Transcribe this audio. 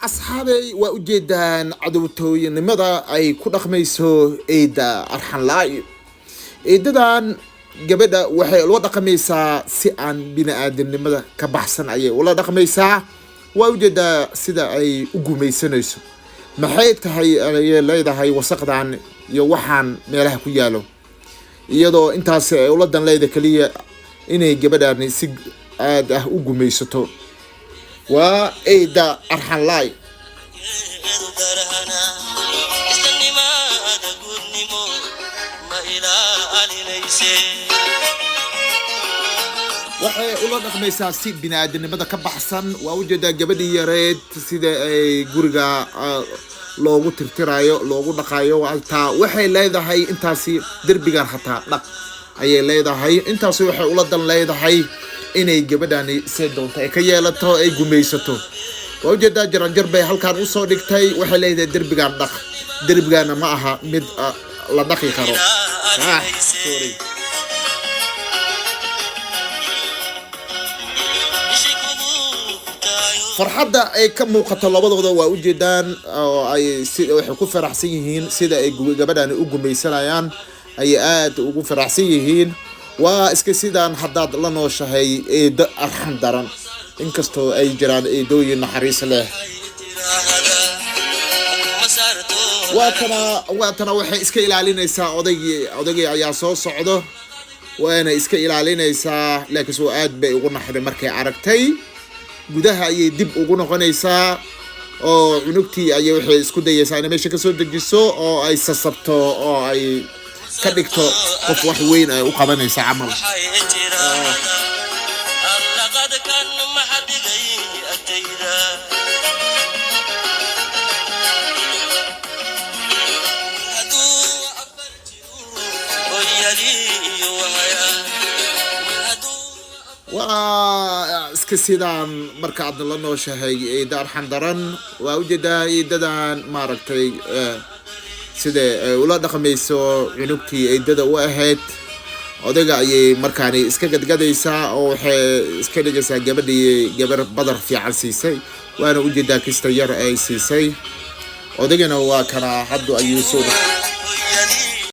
Asxaabey, waa ujeedaan cadowtooyanimada ay ku dhaqmayso eeda arxanlaay. Eedadan gabadha waxay ula dhaqmaysaa si aan bini aadamnimada ka baxsan ayay ula dhaqmaysaa. Waa ujeedaa sida ay u gumaysanayso. Maxay tahay ayay leedahay wasaqdan iyo waxaan meelaha ku yaalo, iyadoo intaas ay ula dan leeda keliya inay gabadhani si aad ah u gumaysato. Waa eeda arxanlaay. Geedu darhana islanimada guudnimo ma ilaalinayse. Waxay ula dhaqmaysaa si bini-aadanimada ka baxsan. Waa ujeedaa gabadhii yareed sida ay guriga loogu tirtirayo, loogu dhaqayo. Hataa waxay leedahay intaasi derbigan hataa dhaq ayay leedahay. Intaasi waxay ula dan leedahay inay gabadhani se doonto ay ka yeelato, ay gumaysato. Waa ujeedaa, jaranjar bay halkan usoo dhigtay. Waxay leedahay derbigan dhaq. Derbigana ma aha mid la dhaqi karo. Sorry. Ishay kugu taayo. Farxadda ay ka muuqato labadooda waa ujeedaan, oo ay si waxay ku faraxsan yihiin sida ay gabadhani u gumaysanayaan ayay aad ugu faraxsan yihiin. Waa iska sidaan haddaad la nooshahay eedo arxan daran, inkastoo ay jiraan eedooyin naxariis leh. Tiraahda ma saarto. Waatana waxay iska ilaalinaysaa odaygii. Odaygii ayaa soo socdo, waana iska ilaalinaysaa, laakiinse waa aad bay ugu naxday markay aragtay. Gudaha ayay dib ugu noqonaysaa oo cunugtii ayay waxay isku dayaysaa inay meesha kasoo dejiso oo ay sasabto oo ay ka dhigto qof wax weyn ay u qabanaysa camal. Waxay tiraahda allaqadkan maxa dhigay agtayda. Hadduu afar jiro hooyadii wahaya hadduu. Waa iska sidaan marka aad la nooshahay eeda arxan daran. Waa ujeedaa eedadan maaragtay sida ay ula dhaqmayso cunugtii eedada u ahayd. Odayga ayay markaani iska gadgadaysaa oo waxay iska dhigaysaa gabadhii gabar badar fiican siisay. Waana ujeedaa kista yar ay siisay. Odaygana waa kana haddu ayuu soo